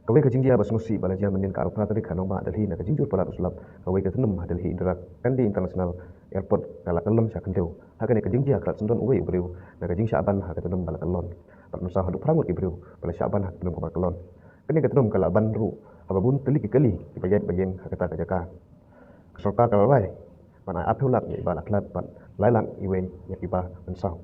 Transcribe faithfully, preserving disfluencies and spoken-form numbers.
Kawei ka jingjia ba sngewsih ba la jia mynnin ka arphew phra tarik ha nongbah Delhi na ka jingjur palat u slap kawei ka tnum ha Delhi Indira Gandhi International Airport ka la kyllon sha khyndew. Ha kane ka jingjia ka la syndon uwei u briew na ka jingshah ban ha ka tnum ba la kyllon. Bad mynsaw haduh phra ngut ki briew ba la shah ban ha ka tnum kaba kyllon. Kane ka tnum ka la ban ruh haba bun tylli ki kali kiba ïaid ba ïeng ha kata ka jaka. Ka sorkar ka la rai ban ai arphew lak ïa iba la khlad bad lai lak iwei ïa kiba mynsaw.